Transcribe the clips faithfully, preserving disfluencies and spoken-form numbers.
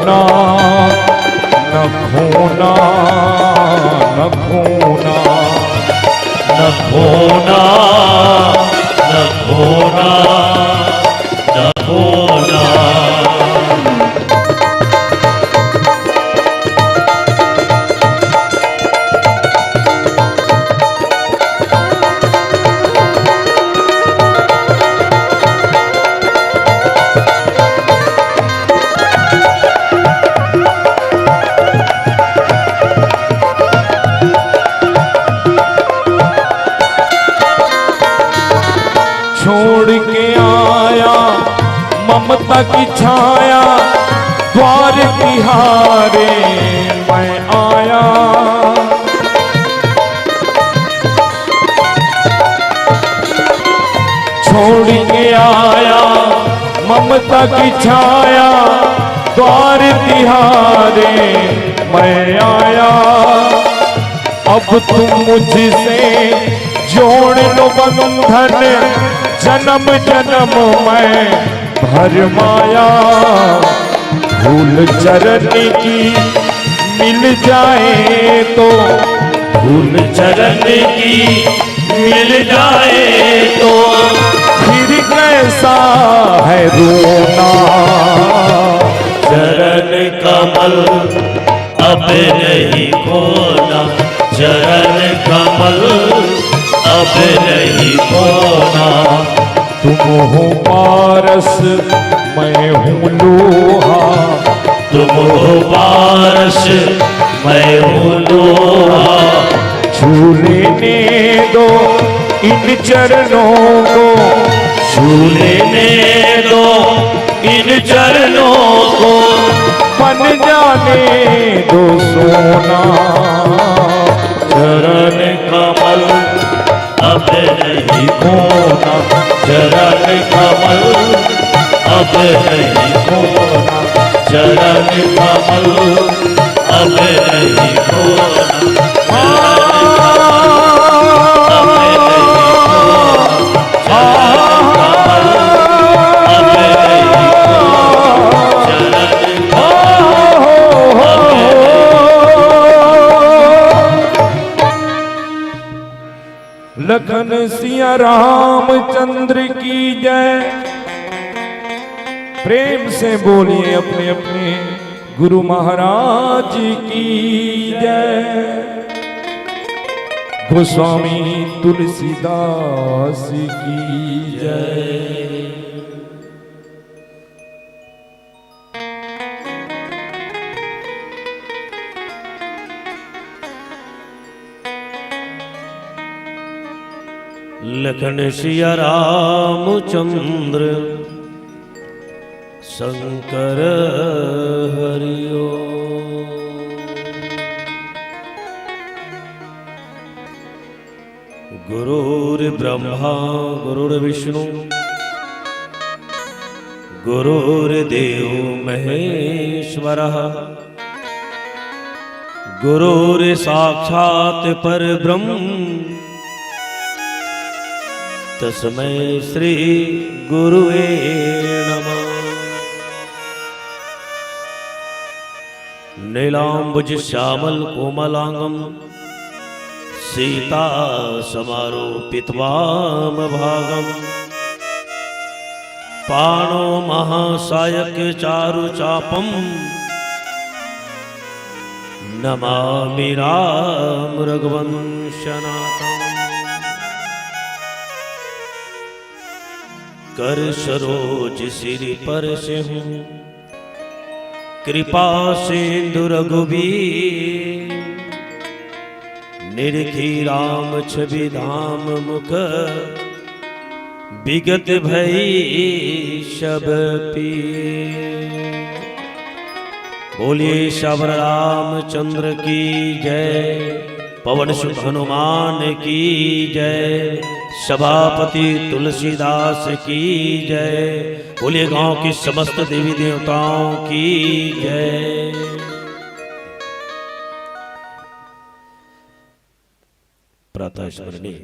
न खोना, न खोना, न खोना, न खोना, न खोना। छोड़ के आया ममता की छाया, द्वार तिहारे मैं आया। छोड़ के आया ममता की छाया, द्वार तिहारे मैं आया। अब तुम मुझसे जोड़ लो बंधन, जन्म जन्म मैं भर माया। धूल चरण की मिल जाए तो, धूल चरण की मिल जाए तो, फिर कैसा है रोना। चरण कमल अब नहीं खोना, चरण कमल अब नहीं खोना। तुम हो पारस, मैं हूँ लोहा। तुम हो पारस, मैं हूँ लोहा। छू लेने दो इन चरणों को, छू लेने दो इन चरणों को, बन जाने दो सोना। चरण कमल अब नहीं खोना, चरण कमल अब नहीं खोना, चरण कमल अब नहीं खोना। लखन सिया रामचंद्र की जय। प्रेम से बोलिए अपने अपने गुरु महाराज की जय, गोस्वामी तुलसीदास की जय। लखन सिया रामचंद्र शंकर हरि ओम। गुरुर्ब्रह्मा गुरुर्विष्णु गुरुर्देव महेश्वरः। गुरुर्साक्षात् परब्रह्म तस्मै श्री गुरुवे नमः। नीलाम्बुज श्यामल कोमलांगम सीता समारोपित वाम भागम। पाणो महासायक चारु चापम नमामि राम रघुवंशनाथम। कर सरोज सिर पर से हूँ कृपा सिंधु रघुबीर। निरखी राम छवि धाम मुख विगत भई सब पीर। बोलिए सबर रामचंद्र की जय, पवन सुत हनुमान की जय, सभापति तुलसीदास की जय। बोलिए गांव की समस्त देवी देवताओं की जय। प्रातः स्मरणीय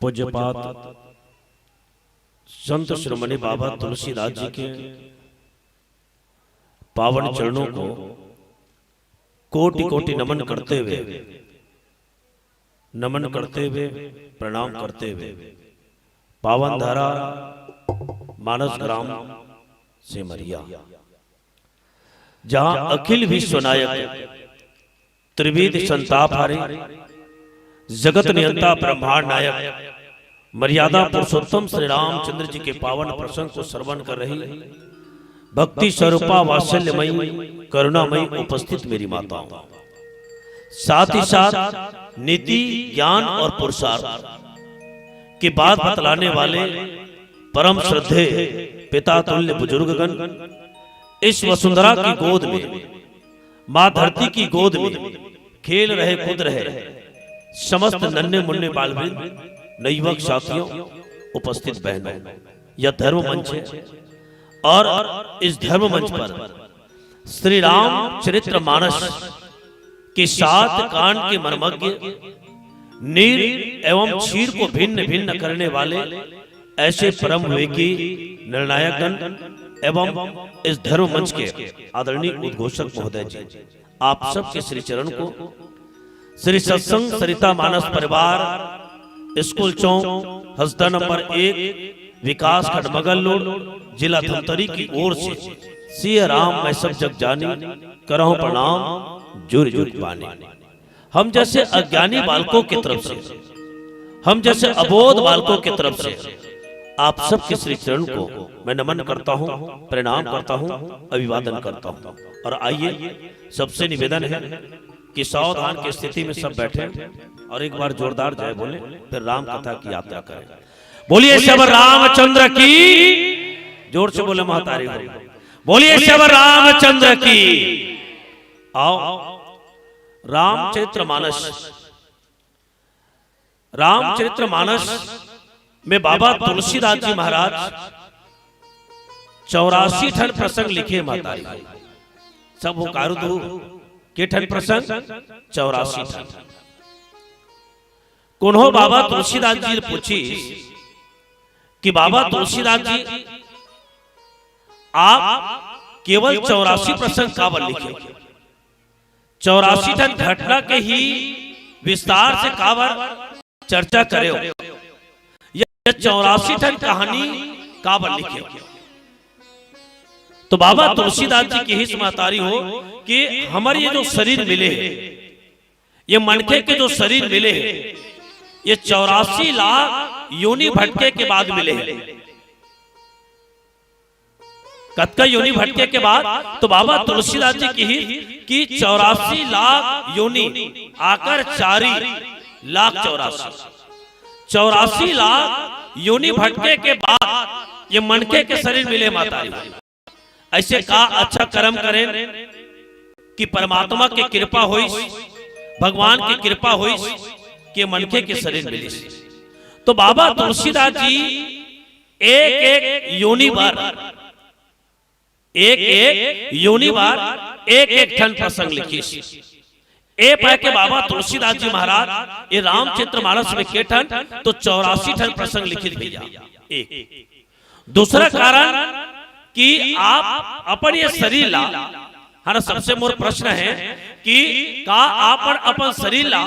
पूज्यपाद संत शिरोमणि बाबा तुलसीदास जी के पावन चरणों को कोटि कोटि नमन करते हुए, नमन करते हुए, प्रणाम करते हुए, पावन धरा मानस ग्राम सेमरिया, जहां अखिल विश्व नायक, त्रिविध संताप हारी, जगत नियंता, ब्रह्मांड नायक, मर्यादा पुरुषोत्तम श्री रामचंद्र जी के पावन प्रसंग को श्रवण कर रही भक्ति स्वरूपा वात्सल्यमयी करुणामयी उपस्थित मेरी माताओं, साथ ही साथ नीति, ज्ञान और पुरुषार्थ की बात बतलाने वाले परम श्रद्धेय पिता तुल्य बुजुर्गगण, इस वसुंधरा की गोद में, माँ धरती की गोद में खेल रहे, कूद रहे समस्त नन्हे मुन्ने बालवृंद, नवयुवक साथियों, उपस्थित बहनों, यह धर्म मंच है और इस धर्म मंच पर श्री रामचरित्र मानस के सात कांड के मर्मज्ञ, नीर एवं क्षीर को भिन्न भिन्न करने वाले ऐसे परम विवेकी निर्णायकगण एवं इस धर्म मंच के आदरणीय उद्घोषक महोदय जी, आप सबके श्री चरण को श्री सत्संग सरिता मानस परिवार, स्कूल चौक, हसदा नंबर एक, विकास खंड मगललोड, जिला धमतरी की ओर से सिया राम मैं सब जग जानी, करहु प्रणाम जुर जुर पानी। हम जैसे अज्ञानी बालकों की तरफ से, हम जैसे अबोध बालकों की तरफ से आप सबके श्री चरण को मैं नमन करता हूँ, प्रणाम करता हूँ, अभिवादन करता हूँ। और आइए, सबसे निवेदन है कि सावधान की स्थिति में सब बैठे और एक बार जोरदार जय बोले, फिर राम कथा की यात्रा करें। बोलिए सब रामचंद्र की, जोर से बोले महतारी हो। बोलिए सब रामचंद्र की। आओ, रामचरित्र मानस, रामचरित्र मानस में बाबा तुलसीदास जी महाराज चौरासी ठन प्रसंग लिखे महतारी। सब हो कारुद हो, के ठन प्रसंग? चौरासी ठन। कोनो बाबा तुलसीदास जी ले पूछिस कि बाबा तुलसीदास जी, आप केवल चौरासी प्रसंग काबर लिखे? चौरासी ठन घटना के ही विस्तार से काबर चर्चा करे हो? या चौरासी ठन कहानी काबर लिखे हो? तो बाबा तुलसीदास जी किहिस महतारी हो कि हमर ये जो शरीर मिले हे, ये मनखे के जो शरीर मिले हे, ये चौरासी लाख योनि भटके के बाद मिले हे। कतका योनि भटके के बाद? तो बाबा तुलसीदास जी किहिस कि चौरासी लाख योनि आकर चारी लाख चौरासी, चौरासी लाख योनि भटके के बाद ये मनखे के शरीर मिले महतारी। ऐसे का अच्छा कर्म करेन कि परमात्मा के कृपा होइस, भगवान के कृपा होइस कि मनखे के शरीर मिलिस। तो बाबा तुलसीदास जी एक एक योनि बर, एक एक योनि बर एक एक ठन प्रसंग लिखिस। ए पाय के बाबा तुलसीदास जी महाराज ये रामचरित्र मानस में के ठन? तो चौरासी ठन प्रसंग लिखिस भैया। एक दूसरा कारण कि आप अपन ये शरीर ला, हमारा सबसे मोर प्रश्न है कि का आप अपन शरीर ला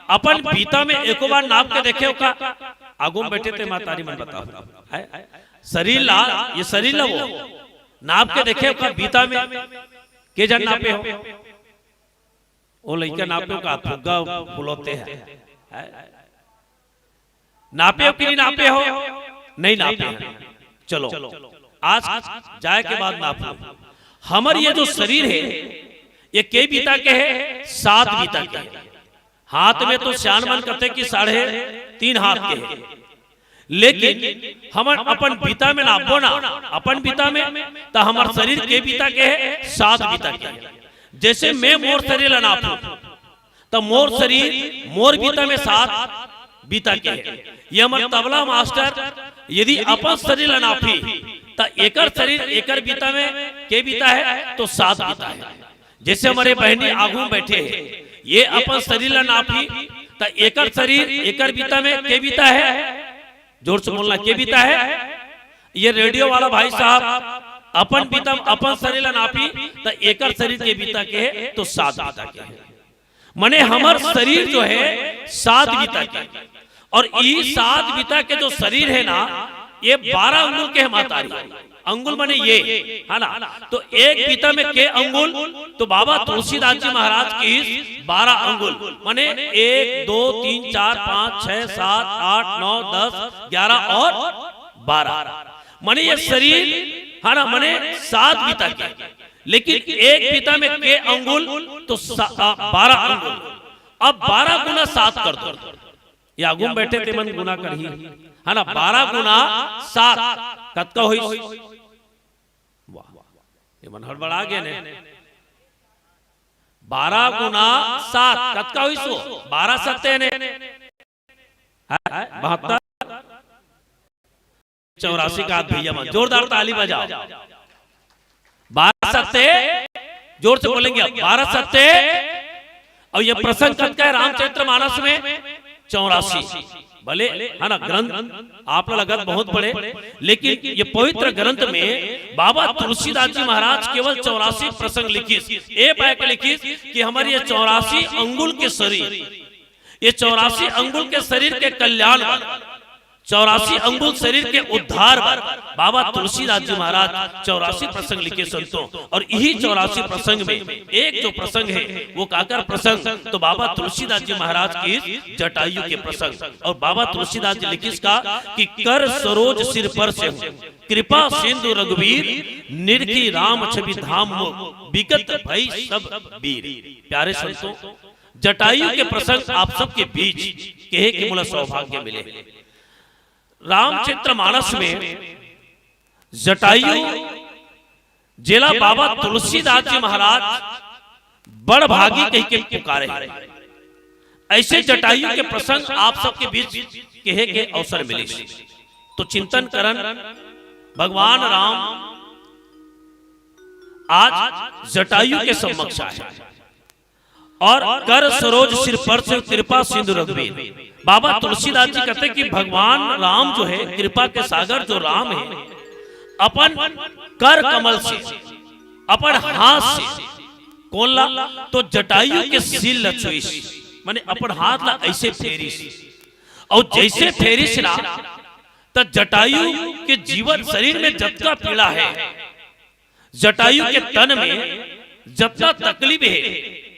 अपन बीता में एको बार नाप के देखे हो का? आगू में बैठे ते महतारी मन बताओ, है? शरीर ला, ये शरीर ला वो नाप के देखे हो का बीता में? के जन नापे हो? वो लइका नापे हो का? फुग्गा फुलौते हैं, है? नापे हो कि नहीं नापे हो? नहीं नापे हैं। चलो, आज जाए के बाद नापो। हमर ये जो शरीर है, ये के बीता के है? सात बीता के है। हाथ में तो सियान मन कहते कि साढ़े तीन हाथ के है, लेकिन हमन अपन बीता में नापबो ना, अपन बीता में, तो हमर शरीर के बीता के है? सात बीता के है। जैसे मैं मोर शरीर ला नापू, तो मोर शरीर मोर बीता में सात बीता के है। ये हमर तबला मास्टर यदि अपन शरीर ला नापही, तो एकर शरीर एकर बीता में के बीता है? तो सात बीता है। जैसे हमर बहनी आगू में बैठे है, ये अपन शरीर ला नापही, तो एकर शरीर एकर बीता में के बीता है? जोर से बोलना, के बीता है? ये रेडियो वाला भाई साहब, अपन बीता म अपन शरीर ला नापी, त एकर शरीर के बीता के हे, तो सात बीता के हे। मने हमर शरीर जो हे, सात बीता के, और ई सात बीता के जो शरीर हे ना, ये बारह अंगुल के हे महतारी। अंगुल मने ये, है ना? तो एक बीता में के अंगुल? तो बाबा तुलसीदास जी महाराज की बारह अंगुल, मने एक, दो, तीन, चार, पाँच, छह, सात, आठ, नौ, दस, ग्यारह और बारह। मने ये शरीर, है ना, मने सात बीता के, लेकिन एक बीता में के अंगुल? तो सा-, आ, बारह अंगुल। अब बारह गुना सात कर दो, ये आगू में बैठे ते मन गुना करही, है ना? बारह गुना सात कतका होइस? वाह, ये मन हड़बड़ा गे ने। बारह गुना सात कतका होइस वो? बारह सत्ते ने, है, बहत्तर। चौरासी का हाथ भैया मन, जोरदार ताली बजाओ। बारह सत्ते, जोर से बोलेंगे आप, बारह सत्ते। और ये प्रसंग कतका है रामचरित मानस में? चौरासी। भले, है ना, ग्रंथ आप लोग लगत बहुत बड़े, लेकिन ये पवित्र ग्रंथ में बाबा तुलसीदास जी महाराज केवल चौरासी प्रसंग लिखिस। ए पाए के लिखिस कि हमर ये चौरासी अंगुल के शरीर, ये चौरासी अंगुल के शरीर के कल्याण बर, चौरासी अंगुल शरीर के उद्धार बर बाबा तुलसीदास जी महाराज चौरासी प्रसंग लिखे संतों। और यही चौरासी प्रसंग में एक जो प्रसंग है, वो काकर प्रसंग? तो बाबा तुलसीदास जी महाराज की जटायु के प्रसंग। और बाबा तुलसीदास जी लिखिस का कि कर सरोज सिर पर से हूँ, कृपा सिंधु रघुवीर, निरखी राम छवि धाम मोर, विगत भई सब बीर। प्यारे संतों, जटायु के प्रसंग आप सबके बीच कहे के मोला सौभाग्य मिले। रामचरित मानस में जटायु जेला बाबा तुलसीदास जी महाराज बड़ भागी कहि के पुकारे हे, ऐसे जटायु के प्रसंग आप सबके बीच कहे के अवसर मिलिस। तो चिंतन करन, भगवान राम आज जटायु के समक्ष आए और कर सरोज सिर पर से कृपा सिंधु रघुवीर। बाबा तुलसीदास जी कहते कि भगवान राम जो है, कृपा के सागर जो राम है, अपन कर कमल से, अपन हाथ से, कोन ला? तो जटायु के सिर ला छुईस, माने अपन हाथ ला ऐसे फेरिस, और जैसे फेरिस ना, त जटायु के जीवन शरीर में जतका पीड़ा है, जटायु के तन में जतना तकलीफ है,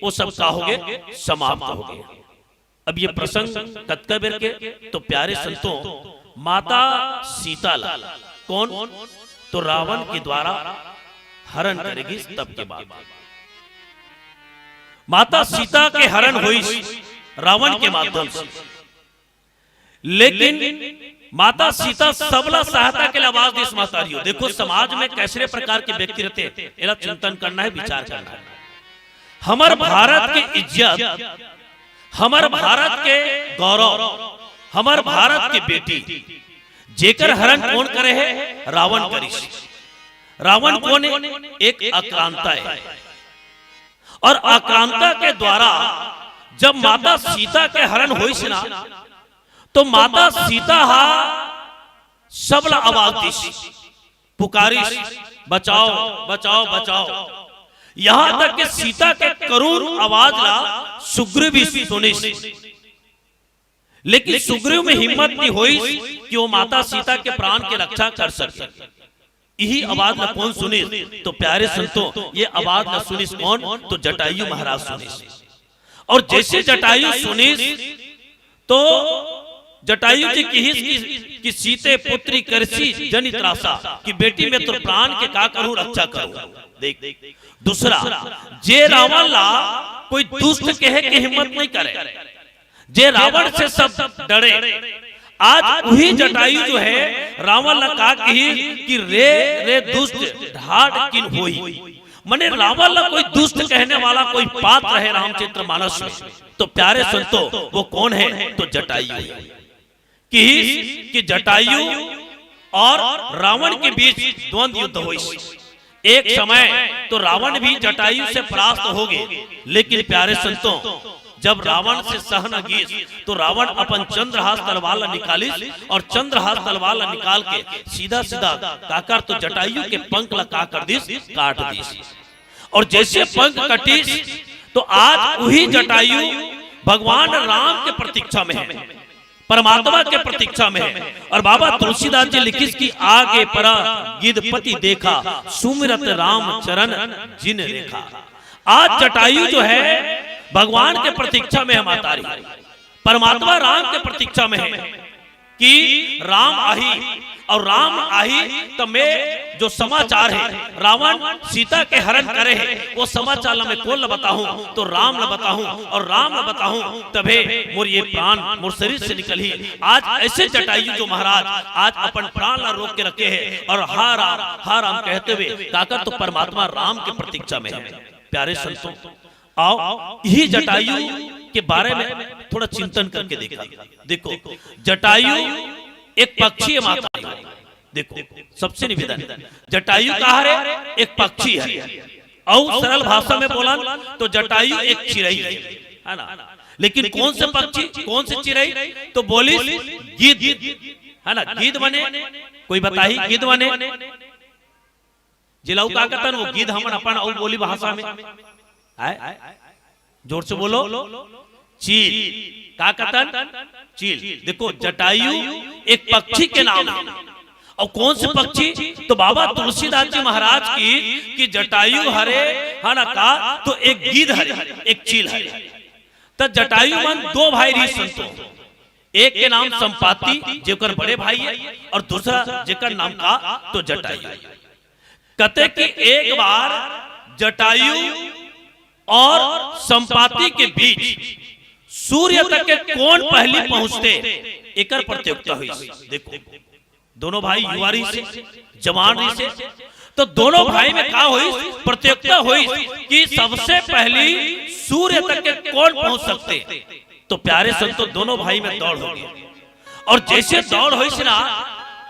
वो सब का होगे? समाप्त होगे। अब ये प्रसंग कतका बेर के? तो प्यारे संतों, माता सीता ला कौन? तो रावण के द्वारा हरण करे गिस, तब के बाद माता सीता के हरण होइस रावण के माध्यम से। लेकिन माता सीता सबला सहायता के लिए आवाज दिस, महतारियों। देखो, समाज में कैसरे प्रकार के व्यक्ति रहते हैं, एला चिंतन करना है, विचार करना है। हमर भारत के इज्जत, हमर भारत के गौरव, हमर भारत के बेटी, जेकर हरण कौन करे है? रावण करिस। रावण कौन है? एक आक्रांता है। और आक्रांता के द्वारा जब माता सीता के हरण होइस ना, तो माता सीता हा सबला आवाज दिस, पुकारिस, "बचाओ, बचाओ, बचाओ।" यहाँ तक कि सीता के करुण आवाज ला सुग्रीव भी सुनिस, लेकिन सुग्रीव में हिम्मत नहीं होइस कि वो माता सीता के प्राण के रक्षा कर सके। यही आवाज ला कौन सुनिस? तो प्यारे संतों, ये आवाज ला सुनिस कौन? तो जटायु महाराज सुनिस। और जैसे जटायु सुनिस, तो जटायु जी किहिस कि, कि "सीते पुत्री करसी जनि त्रासा", कि बेटी, मैं तोर प्राण के का करूं, रक्षा करूं। देख, दूसरा, जे रावण ला कोई दुष्ट कहे के हिम्मत नहीं करे, जे रावण से सब डरे, आज वही जटायु जो है, रावण ला का किहिस कि "रे, रे दुष्ट, ढाढ़ किन होई।" मने रावण ला कोई दुष्ट कहने वाला कोई पात्र है रामचरित मानस में, तो प्यारे संतों, वो कौन है? तो जटायु है। किहिस कि जटायु और रावण के बीच द्वंद्व युद्ध होइस। एक समय तो रावण भी जटायु से परास्त हो गए, लेकिन प्यारे संतों, जब रावण से सह न गीस, तो रावण अपन चंद्रहास तलवार ला निकालिस और चंद्रहास तलवार ला निकाल के सीधा सीधा काकर तो जटायु के पंख ला का कर दिस, काट दिस। और जैसे पंख कटिस, तो आज वही जटायु भगवान राम के प्रतीक्षा में है, परमात्मा के प्रतीक्षा में है। और बाबा तुलसीदास जी लिखिस कि आगे परा गिदपति देखा, सुमिरत राम चरण जिन रेखा। आज जटायु जो है भगवान के प्रतीक्षा में है, मातारी परमात्मा राम के प्रतीक्षा में है कि राम आही, और राम आही तो मैं जो समाचार है रावण सीता के हरण करे है, वो समाचार ला मैं कोन ला बताहूं? तो राम ला बताहूं, और राम ला बताहूं तभे मोर ये प्राण मोर शरीर से निकलही। आज ऐसे जटायु जो महाराज आज अपन प्राण ला रोक के रखे है और हा राम, हा राम कहते हुए काकर तो परमात्मा राम के प्रतीक्षा में है। प्यारे संतों, आओ, यही जटायु के बारे में थोड़ा चिंतन करके देखा। देखो, जटायु एक पक्षी है, माता। देखो, सबसे निवेदन, जटायु का हरे? एक पक्षी है। और सरल भाषा में बोलन तो जटायु एक चिरई है, है ना? लेकिन कौन से पक्षी, कौन से चिरई? तो बोलिस गिद्ध, है ना? गिद्ध मने, कोई बताही, गिद्ध मने? जेला अउ का कथन वो गिद्ध हमन अपन अउ बोली भाषा में? आय? जोर से बोलो। चील। का कथन? चील। देखो, जटायु एक पक्षी के नाम है। और कौन से पक्षी? तो बाबा तुलसीदास जी महाराज की कि जटायु हरे, है ना का? तो एक गिद्ध हरे, एक चील हरे। त जटायु मन दो भाई रहिस संतो। एक के नाम संपाति, जेकर बड़े भाई है, और दूसरा जेकर नाम का तो जटायु। कथे कि एक बार जटायु और संपाति के बीच सूर्य तक के कौन पहली पहुंचते, एकर प्रतियोगिता हुई। देखो, दोनों भाई युवा रहिसे, जवान रहिसे, तो दोनों भाई में का होइस? प्रतियोगिता होइस कि सबसे पहली सूर्य तक के कौन पहुंच सकते। तो प्यारे संतो, दोनों भाई में दौड़ हो गई। और जैसे दौड़ होइस ना,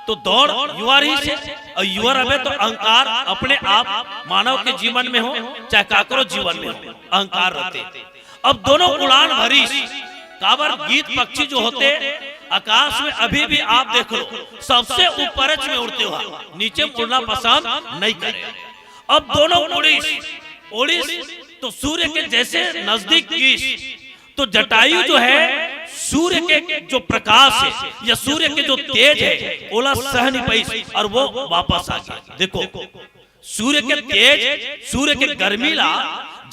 तो दौड़ युवा रहिसे, और युवा रहे तो अहंकार अपने आप मानव के जीवन में हो, चाहे काकरो जीवन में हो, अहंकार रहते। अब दोनों उड़ान भरिस, काबर गिद्ध पक्षी जो होते आकाश में अभी भी आप देख लो, सबसे ऊपरच में उड़ते हुआ, नीचे में उड़ना पसंद नहीं करे। अब दोनों उड़िस, उड़िस तो सूर्य के जैसे नजदीक गीस, तो जटायु जो है सूर्य के जो प्रकाश है या सूर्य के जो तेज है, ओला सह नहीं पाइस और वो वापस आ गया। देखो, सूर्य के तेज, सूर्य के गर्मी ला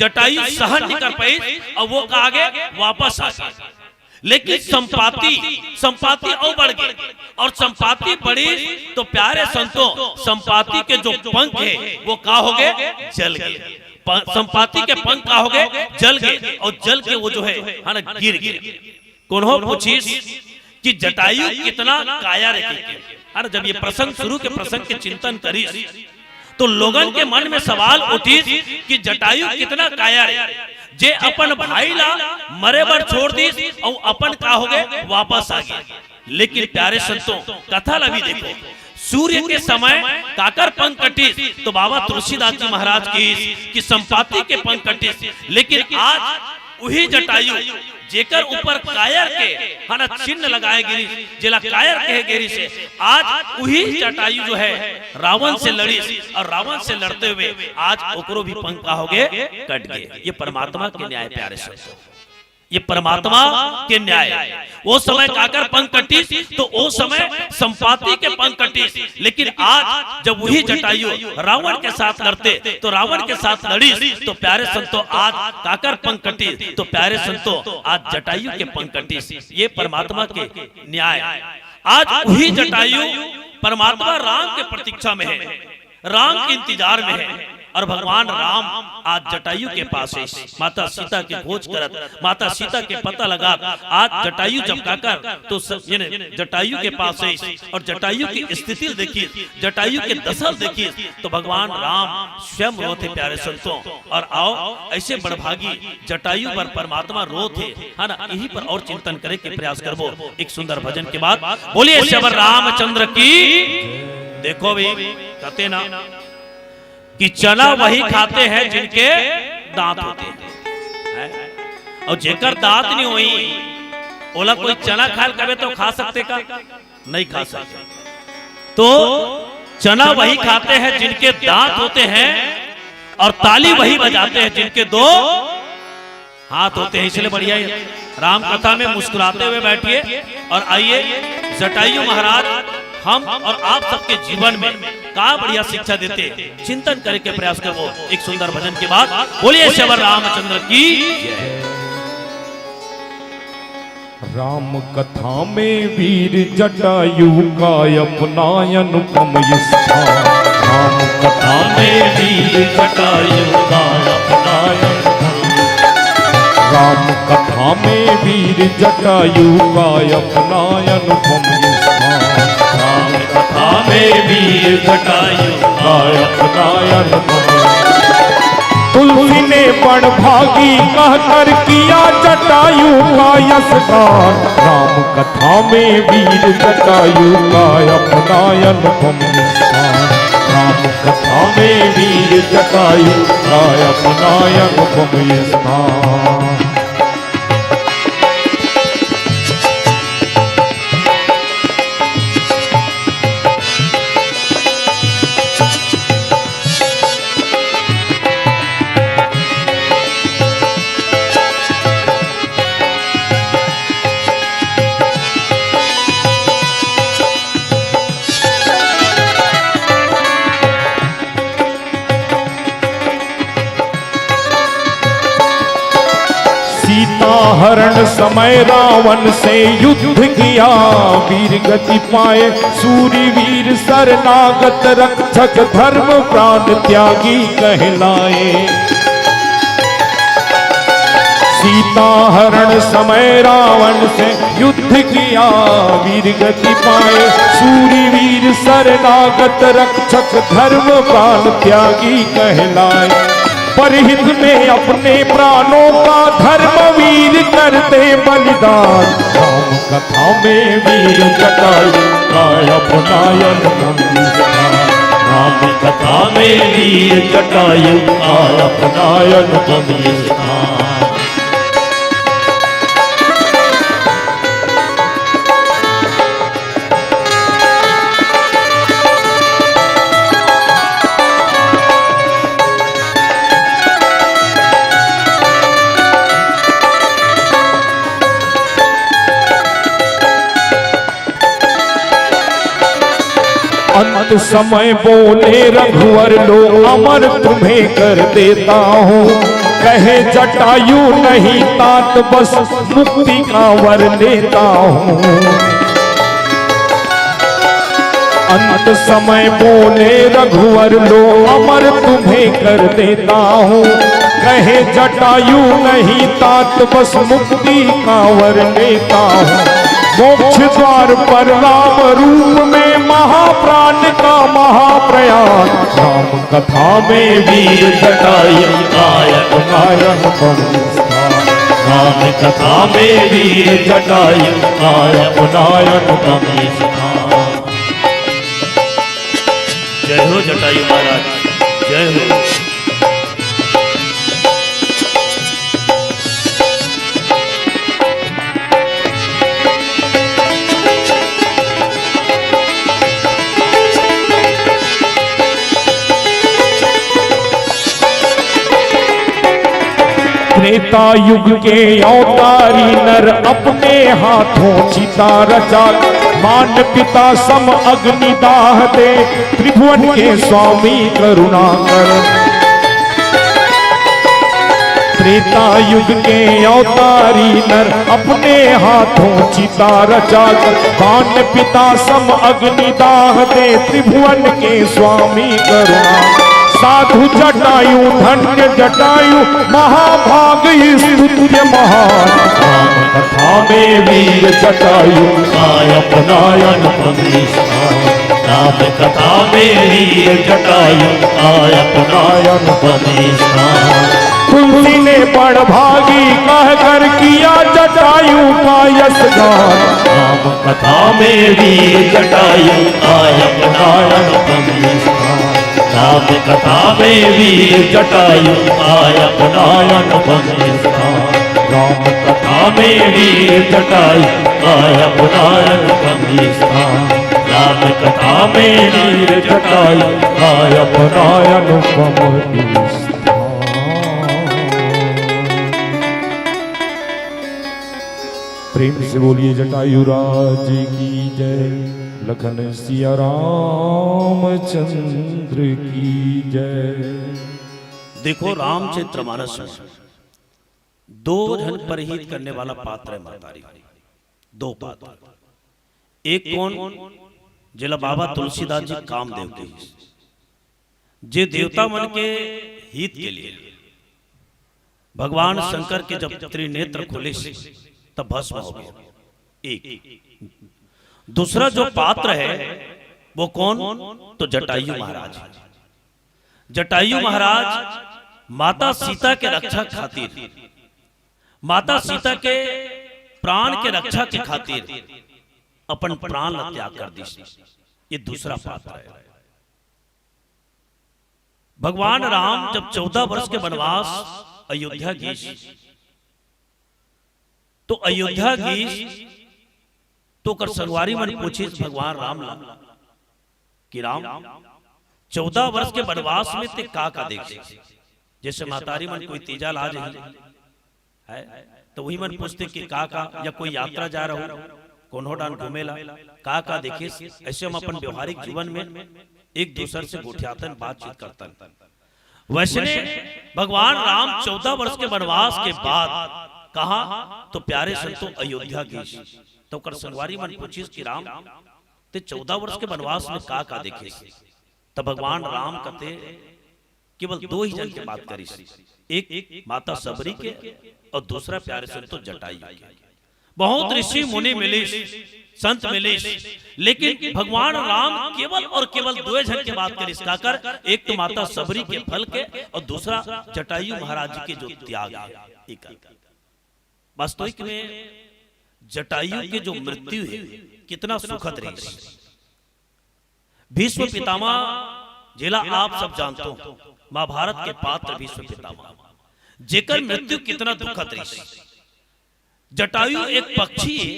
जटायु सहन नहीं कर पाइस और वो का आगे वापस आ गया। लेकिन संपाति, संपाति और बढ़ गई, और संपाति बढ़ी तो प्यारे संतों, संपाति के जो पंख है वो का हो गए? जल गए। प-, संपाति के पंख का हो गए? जल गए। और जल के वो जो है, है ना, गिर गए। कोनो पूछिस कि जटायु कितना कायर है के? अरे, जब ये प्रसंग, शुरू के प्रसंग के चिंतन करिस, तो लोगन के मन में सवाल उठिस कि जटायु कितना कायर है, जे अपन भाई ला मरे बर छोड़ दिस और अपन का हो गए, वापस आ गए। लेकिन प्यारे संतों, कथा ला भी देखो, सूर्य के समय काकर पंख कटिस, तो बाबा तुलसीदास जी महाराज की कि संपाति के पंख कटिस। लेकिन आज वही जटायु जेकर ऊपर कायर के, है ना, चिन्ह लगाए गिरिस, जेला कायर कहे गिरिस हे, आज वही जटायु जो है रावण से लड़िस और रावण से लड़ते हुए आज ओकरो भी पंख का हो गए, कट गए। ये परमात्मा के न्याय, प्यारे संतों, ये परमात्मा के न्याय। वो समय काकर पंख कटिस, तो वो समय संपाति के पंख कटिस, लेकिन आज जब वही जटायु रावण के साथ लड़ते, तो रावण के साथ लड़िस, तो प्यारे संतों, आज काकर पंख कटिस, तो प्यारे संतों, आज जटायु के पंख कटिस। ये परमात्मा के न्याय। आज वही जटायु परमात्मा राम के प्रतीक्षा में है, राम के इंतजार में है। और भगवान राम आज जटायु के पास है, माता सीता की खोज करत, माता सीता के पता लगात, आज जटायु जब काकर तो स-, यानी जटायु के पास है और जटायु की स्थिति देखिस, जटायु के दशा देखिस, तो भगवान राम स्वयं रोथे, प्यारे संतों। और आओ, ऐसे बड़भागी जटायु पर परमात्मा रोथे, है ना, यही पर और चिंतन करे के प्रयास करबो एक सुंदर भजन के बाद। बोलिए सबर रामचंद्र की। देखो भाई, कहते ना कि चना वही खाते हैं जिनके दांत होते हैं, हैं? अउ जेकर दांत नहीं होही, ओला कोई चना खाए ल कबे तो खा सकथे का? नहीं खा सकथे। तो चना वही खाते हैं जिनके दांत होते हैं, और ताली वही बजाते हैं जिनके दो हाथ होते हैं। इसलिए बढ़िया है, राम कथा में मुस्कुराते हुए बैठिए और आइए, जटायु महाराज हम और आप सबके जीवन में का बढ़िया शिक्षा देते, चिंतन करे के प्रयास करबो एक सुंदर भजन के बाद। बोलिए सबर रामचंद्र की जय। राम कथा में वीर जटायु का अपना अनुपम स्थान। राम कथा में वीर जटायु का अपना अनुपम। राम कथा में वीर जटायु का अपना अनुपम स्थान। राम कथा में वीर जटायु का अपना अनुपम। तुलसी ने बड़ भागी कहकर किया जटायु का यश गान। राम कथा में वीर जटायु का अपना अनुपम स्थान। राम कथा में वीर जटायु का अपना अनुपम स्थान। सीता हरण समय रावण से युद्ध किया, वीर गति पाए। सूरी वीर शरणागत रक्षक धर्म प्राण त्यागी कहलाए। सीता हरण समय रावण से युद्ध किया, वीर गति पाए। सूरी वीर शरणागत रक्षक धर्म प्राण त्यागी कहलाए। परहित में अपने प्राणों का धर्मवीर करते बलिदान। राम कथा में वीर जटायु का अपना अनुपम स्थान। राम कथा में वीर जटायु का अपना अनुपम स्थान। अंत समय बोले रघुवर लो, अमर तुम्हें कर देता हूँ। कहे जटायु नहीं तात बस मुक्ति का वर लेता हूँ। अंत समय बोले रघुवर लो, अमर तुम्हें कर देता हूँ। कहे जटायु नहीं तात बस मुक्ति का वर लेता हूँ। मोक्ष द्वार पर राम रूप में महाप्राण का महाप्रयाण। राम कथा में वीर जटायु का अपना अनुपम स्थान। राम कथा में वीर जटायु का अपना अनुपम स्थान। जय हो जटायु महाराज, जय हो। त्रेता युग के अवतारी नर अपने हाथों चिता रचा। मान पिता सम अग्निदाह दे त्रिभुवन के स्वामी करुणाकर। त्रेता युग के अवतारी नर अपने हाथों चिता रचा कर बाण पिता सम अग्निदाह दे त्रिभुवन के स्वामी करुणा। साधु जटायु धन्य जटायु महाभाग स्तुत्य महान। राम कथा में वीर जटायु का अपना अनुपम स्थान। राम कथा में वीर जटायु का अपना अनुपम स्थान। तुलसी ने बड़ भागी कह कर किया जटायु का यश गान। राम कथा में वीर जटायु का अपना अनुपम स्थान। राम कथा में वीर जटायु का अपना अनुपम स्थान। राम कथा में वीर जटायु, पाय अपना अनुपम स्थान। राम कथा में वीर जटायु, पाय अपना अनुपम स्थान। प्रेम से बोलिए जटायु राज की जय, लखन सिया रामचंद्र की जय। देखो, रामचरित मानस में दो झन परहित करने वाला पात्र है महतारी। दो पात्र। एक कोन? जेला बाबा तुलसीदास जी कामदेव के, जे देवता मन के हित के लिए भगवान शंकर के जब त्रिनेत्र खोलिस, तब भस्म हो गया। एक। दूसरा जो पात्र है, वो कौन? तो जटायु महाराज। जटायु महाराज माता सीता के रक्षा खातिर, माता सीता के प्राण के रक्षा के खातिर अपन प्राण ला त्याग कर दिस। ये दूसरा पात्र है। भगवान राम जब चौदह वर्ष के वनवास अयोध्या गीस, तो अयोध्या गीस, तो ओकर संगवारी मन पूछिस भगवान राम ला कि राम, चौदह वर्ष के वनवास में ते का का देखे? जैसे महतारी मन कोई तीजा ला जही, है, तो वही मन पूछते कि का का, या कोई यात्रा जा रहो, कोनो डान घूमे ला, का का देखे? ऐसे हम अपन व्यवहारिक जीवन में एक दूसर से गोठियातन, बातचीत करतन। वैसने भगवान राम चौदह वर्ष के वनवास के बाद कहा, तो प्यारे संतो अयोध्या गीस, तो ओकर संगवारी मन पूछिस कि राम, ते चौदह वर्ष के वनवास में का का देखे? तब भगवान राम कथे केवल दो ही जन के बात करिस, एक माता सबरी के और दूसरा प्यारे संतो जटायु के। बहुत ऋषि मुनि मिलिस, संत मिलिस, लेकिन भगवान राम केवल और केवल दो झन के बात करिस। काकर? एक तो माता सबरी के फल के और दूसरा जटायु महाराज जी के जो त्याग है। एक वास्तविक में जटायु के जो मृत्यु है, कितना सुखद रहिस। भीष्म पितामह, जेला आप सब जानते हो, महाभारत के पात्र भीष्म पितामह, जेकर मृत्यु कितना दुखद रहिस। जटायु एक पक्षी है,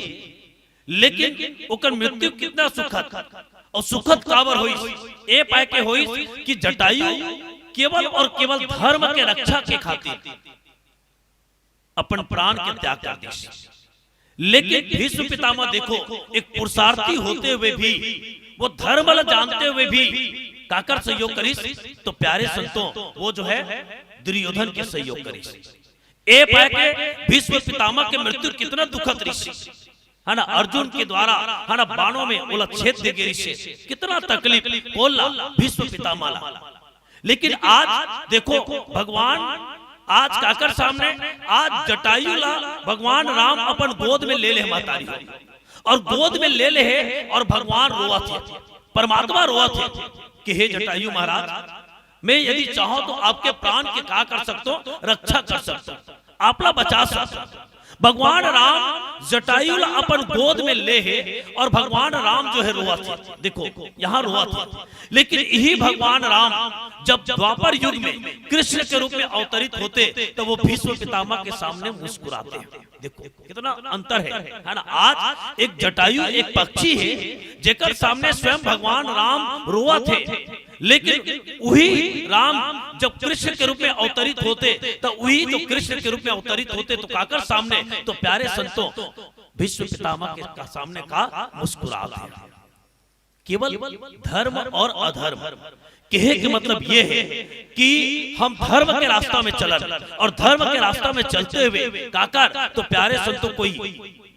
लेकिन ओकर मृत्यु कितना सुखद, और सुखद काबर होइस? ए पाए के होइस कि जटायु केवल और केवल धर्म के रक्षा के खातिर अपन प्राण के त्याग कर दिस। लेकिन भीष्म पितामह देखो, एक पुरुषार्थी होते हुए भी, वो धर्म ला जानते हुए भी काकर सहयोग करिस? तो प्यारे संतों, वो जो है दुर्योधन के सहयोग करिस। ए पाए के भीष्म पितामह के मृत्यु कितना दुखद रहिस, है ना? अर्जुन के द्वारा, है ना, बाणों में ओला छेद दे गे रहिस, कितना तकलीफ कोन ला? भीष्म पितामह ला। लेकिन आज देखो भगवान, आज काकर सामने, आज जटायु ला भगवान राम अपन गोद में ले ले हे महतारी हो, और गोद में ले ले हे और भगवान रोवत हे, परमात्मा रोवत हे कि हे जटायु महाराज, मैं यदि चाहूं तो आपके प्राण के का कर सकता हूं? रक्षा कर सकता हूं, आपला बचा सकता हूं। भगवान राम जटायु ला अपन गोद में ले हे और भगवान राम जो है रोवत हे। देखो, यहां रोवत हे, लेकिन यही भगवान राम जब द्वापर युग में कृष्ण के रूप में अवतरित होते, तो वो भीष्म पितामह के सामने मुस्कुराते हैं। देखो, कितना अंतर है, है ना? आज एक जटायु, एक पक्षी है, जेकर सामने स्वयं भगवान राम रोवत हे, लेकिन वही राम जब कृष्ण के रूप में अवतरित होते, तो वही जो कृष्ण के रूप में अवतरित होते, तो काकर सामने? तो प्यारे संतों, भीष्म पितामह के का-, सामने का मुस्कुरात हे। केवल धर्म और अधर्म, कहे के मतलब ये है कि हम धर्म के रास्ता में चलन और धर्म के रास्ता में चलते हुए काकर, तो प्यारे संतों, कोई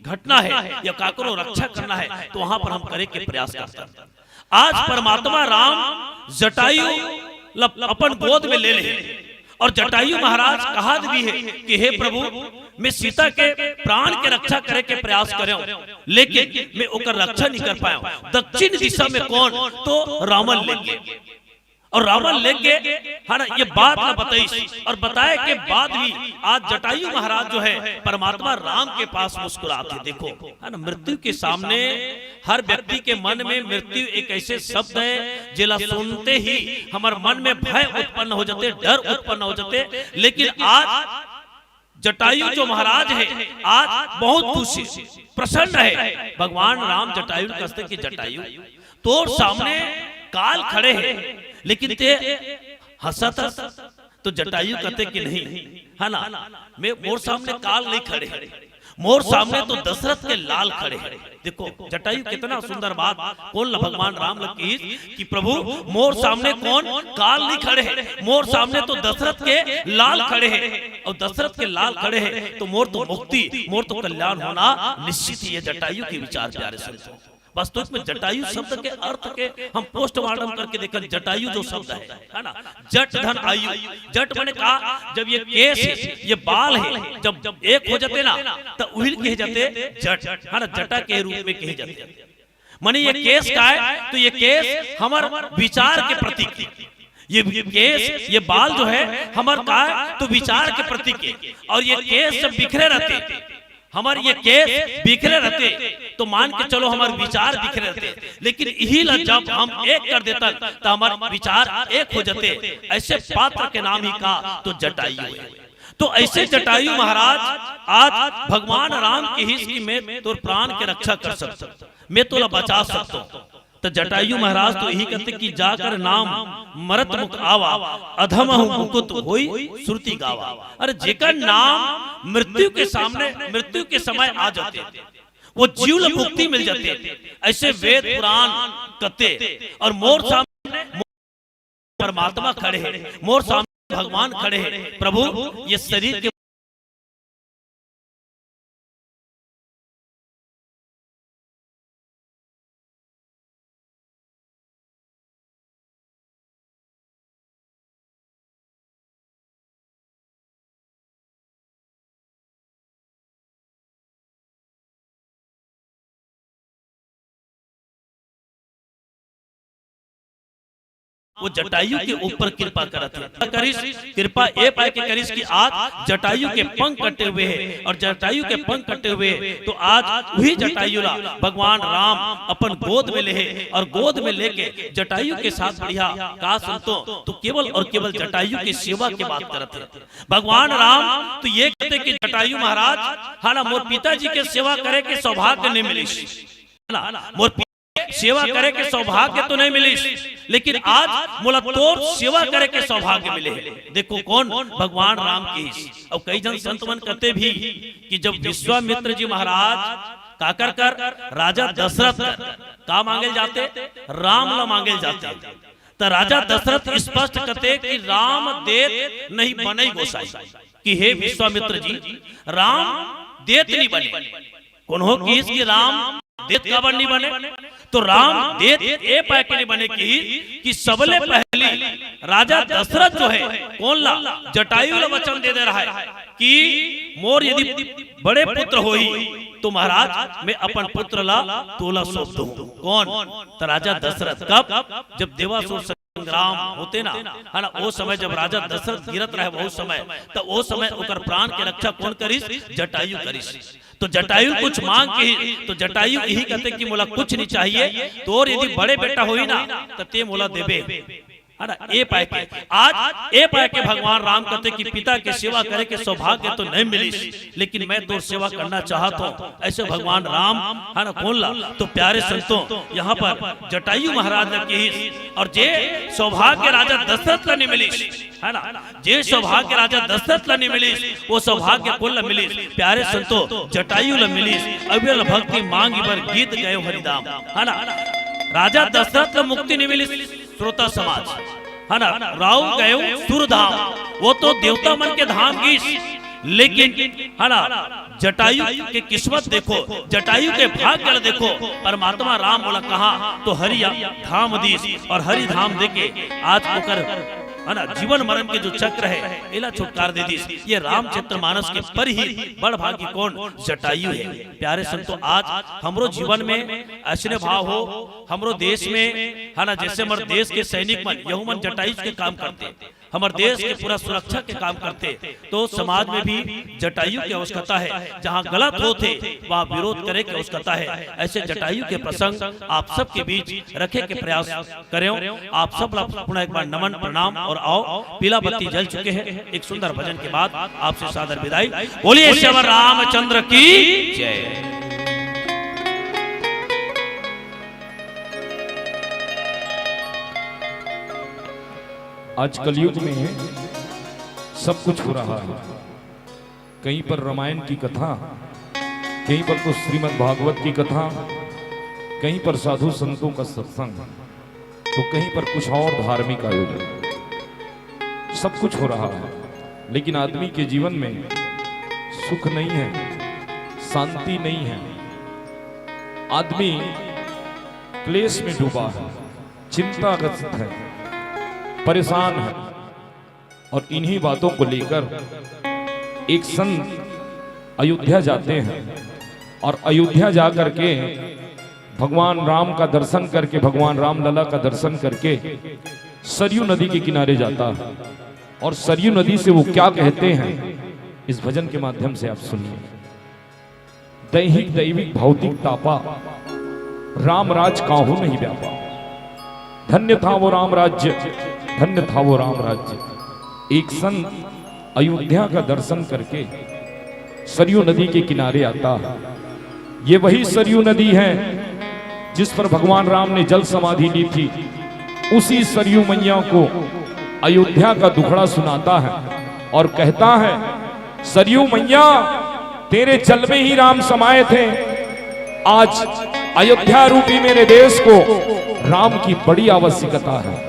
घटना है या काकरो रक्षा करना है, तो वहां पर हम करे के प्रयास करते हैं। आज परमात्मा राम जटायु ल-, अपन गोद में ले ले, और जटायु महाराज कहत भी हे कि हे प्रभु, मैं सीता के प्राण के रक्षा करे के प्रयास करेंव, लेकिन मैं ओकर रक्षा नहीं कर पाएंव। दक्षिण दिशा में कोन? तो रावण लेग गे। और रावण लेग गे, है ना, ये बात ला बताइस, और बताए के बाद भी आज जटायु महाराज जो है परमात्मा राम के पास मुस्कुरात हे। देखो, है ना, मृत्यु के सामने हर व्यक्ति के मन में मृत्यु एक ऐसे शब्द है, जेला सुनते ही हमर मन में भय उत्पन्न हो जाते, डर उत्पन्न हो जाते। लेकिन आज जटायु जो महाराज हे, आज बहुत खुश हे, प्रसन्न हे। भगवान राम जटायु ल कहथे कि जटायु, तोर सामने काल खड़े हे, लेकिन तें हंसत हस। तो जटायु कहथे कि नहीं, हे ना, मैं, मोर सामने काल नहीं खड़े हे, मोर सामने तो दशरथ के लाल खड़े हे। देखो, जटायु कितना सुंदर बात कोन ल, भगवान राम ल कहिस कि प्रभु, मोर सामने कोन काल नहीं खड़े हे, मोर सामने तो दशरथ के लाल खड़े हे, अउ दशरथ के लाल खड़े हे तो मोर तो मुक्ति, मोर तो कल्याण होना निश्चित ही हे। जटायु के विचार, प्यारे संतों। वास्तविक में जटायु शब्द के अर्थ के हम पोस्टमार्टम करके देखन, जटायु जो शब्द हे, हे ना, जट धन आयु। जट माने का? जब ये केश हे, ये बाल हे, जब एक हो जाथे ना, त उही ल कहे जाथे जट, हे ना, जटा के रूप में कहे जाथे। माने ये केश का हे, तो ये केश हमर विचार के प्रतीक हे। ये केश, ये बाल जो हे, हमर का हे, तो विचार के प्रतीक हे। अउ ये केश जब बिखरे रहिथे, हमर ये केश बिखरे रहिथे, तो मान के चलो हमर विचार बिखरे रहिथे, लेकिन इही ला जब हम एक कर देथन, त हमर विचार एक हो जाथे। अइसे पात्र के नाम ही का, तो जटायु हे। तो अइसे जटायु महाराज आज भगवान राम ल कहिस कि मैं तोर प्राण के रक्षा कर सकथों, मैं तोला बचा सकथों। त जटायु महाराज तो इही कहथे कि जाकर नाम मरत मुख आवा, अधमहु मुकुत होई सुरती गावा। अरे, जेकर नाम मृत्यु के सामने, मृत्यु के समय आ जाथे, वो जीव ल मुक्ति मिल जाथे। अइसे वेद पुराण कथे, अउ मोर सामने परमात्मा खड़े हे, मोर सामने भगवान खड़े हे। प्रभु, ये शरीर के वो जटायु के ऊपर कृपा करत हे। करिस, कृपा ए पाय के करिस कि आज जटायु के पंख कटे हुए हे, अउ जटायु के पंख कटे हुए हे, तो आज उही जटायु ला भगवान राम अपन गोद में ले हे, अउ गोद में लेके जटायु के साथ बढ़िया का संतों, तो केवल अउ केवल जटायु के सेवा के बात करत हे। भगवान राम तो ये कहथे कि जटायु महाराज, हे ना, मोर पिताजी के सेवा करे के सौभाग्य नहीं मिलिस, हे ना, मोर सेवा करे के सौभाग्य तो नहीं मिलिस, लेकिन आज मोला तोर सेवा करे के सौभाग्य मिले हे। देखो कोन, भगवान राम कहिस। अउ कई झन संत मन कहथे भी कि जब विश्वामित्र जी महाराज काकर कर राजा दशरथ कर का मांगे ल जाथे, राम ला मांगे ल जाथे, त राजा दशरथ स्पष्ट कहथे कि राम देत नहीं बनई गोसाई, कि हे विश्वामित्र जी, राम देत नहीं बने। कोनो कहिस कि राम देत काबर नहीं बने? तो राम देत ए पाय के नहीं बने कि, कि सबले पहली राजा दशरथ जो हे, कोन ला, जटायु ला वचन दे दे रहा हे कि मोर यदि बड़े पुत्र होही तो महाराज मैं अपन पुत्र ला तोला सौंप दूं। कोन? त राजा दशरथ। कब? जब देवासुर संग्राम होथे ना, हे ना, ओ समय जब राजा दशरथ गिरत रहे, वो समय, त ओ समय ओकर प्राण के रक्षा कोन करिस? जटायु करिस। तो जटायु कुछ मांग के ही, तो जटायु इही कहथे कि मोला कुछ नहीं चाहिए, तोर यदि बड़े बेटा होही ना, त तें मोला देबे, हे ना, ए पाय के। आज ए पाय के भगवान राम कहथे कि पिता के सेवा करे के सौभाग्य तो नहीं मिलिस, लेकिन मैं तोर सेवा करना चाहत हूँ। अइसे भगवान राम, हे ना, कोन ला, तो प्यारे संतों, यहाँ पर जटायु महाराज ने कहिस, अउ जे सौभाग्य राजा दशरथ ला नहीं मिलिस, हे ना, जे सौभाग्य राजा दशरथ ला नहीं मिलिस, वो सौभाग्य कोन ला मिलिस? प्यारे संतों, जटायु ला मिलिस। अविरल भक्ति मांगि बर गीत गयो हरिदाम, हे ना, राजा दशरथ ला मुक्ति नहीं मिलिस। श्रोता समाज, हे ना, राउ गयो सुरधाम, वो तो देवता मन के धाम गिस, लेकिन, हे ना, जटायु के किस्मत देखो, जटायु के भाग्य ल देखो, परमात्मा राम ओला कहा तो हरि धाम दिस, अउ हरि धाम देके आज ओकर, हे ना, जीवन मरण के जो चक्र हे, एला छुटकार दे दिस। ये रामचरित मानस के पर ही बड़ भागी कोन? जटायु हे। प्यारे संतों, आज हमरो जीवन में अइसने भाव हो, हमरो देश में, हे ना, जइसे हमर देश के सैनिक मन, यहू मन जटायु के काम करथे। हमर देश के पूरा सुरक्षा के काम करथे, तो समाज में भी जटायु के आवश्यकता हे। जहाँ गलत होथे, वहाँ विरोध करे के आवश्यकता हे। ऐसे जटायु के प्रसंग आप सबके बीच रखे के प्रयास करेंव। आप सब ला पुनः एक बार नमन, प्रणाम। और आओ, पीला बत्ती जल चुके हैं। एक सुंदर भजन के बाद आपसे सादर विदाई। बोलिए श्यावर रामचंद्र की जय। आज कलयुग में सब कुछ हो रहा है। कहीं पर रामायण की कथा, कहीं पर तो श्रीमद् भागवत की कथा, कहीं पर साधु संतों का सत्संग, तो कहीं पर कुछ और धार्मिक आयोजन। सब कुछ हो रहा है, लेकिन आदमी के जीवन में सुख नहीं है, शांति नहीं है। आदमी क्लेश में डूबा है, चिंताग्रस्त है, परेशान है। और इन्हीं बातों को लेकर एक संत अयोध्या जाते हैं और अयोध्या जा करके भगवान राम का दर्शन करके, भगवान रामलला का दर्शन करके सरयू नदी के किनारे जाता है। और सरयू नदी से वो क्या कहते हैं, इस भजन के माध्यम से आप सुनिए। दैहिक दैविक भौतिक तापा, राम राज काहू नहीं व्यापा। धन्य था वो राम राज्य, धन्य था वो राम राज्य। एक संत अयोध्या का दर्शन करके सरयू नदी के किनारे आता है। ये वही सरयू नदी है जिस पर भगवान राम ने जल समाधि ली थी। उसी सरयू मैया को अयोध्या का दुखड़ा सुनाता है और कहता है, सरयू मैया, तेरे जल में ही राम समाए थे। आज अयोध्या रूपी मेरे देश को राम की बड़ी आवश्यकता है।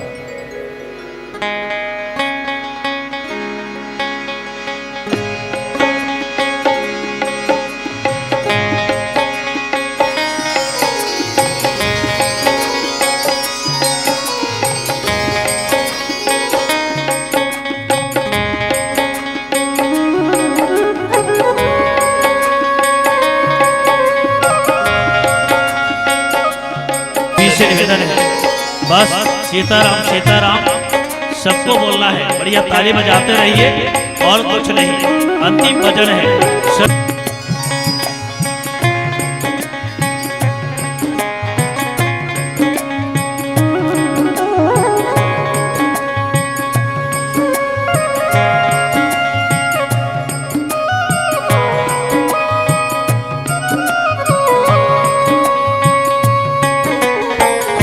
पीछे निवेदन है, बस सीताराम सीताराम सबको बोलना है। बढ़िया ताली बजाते रहिए, और कुछ नहीं। अंतिम भजन है। सब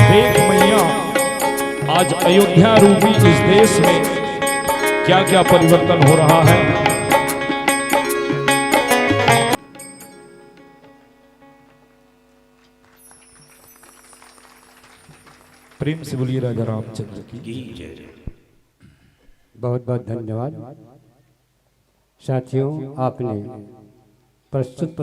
देख मैया, आज अयोध्या रूपी इस देश में क्या क्या परिवर्तन हो रहा है। प्रेम से बोलिए राजा रामचंद्र की। बहुत बहुत धन्यवाद। साथियों, आपने प्रस्तुत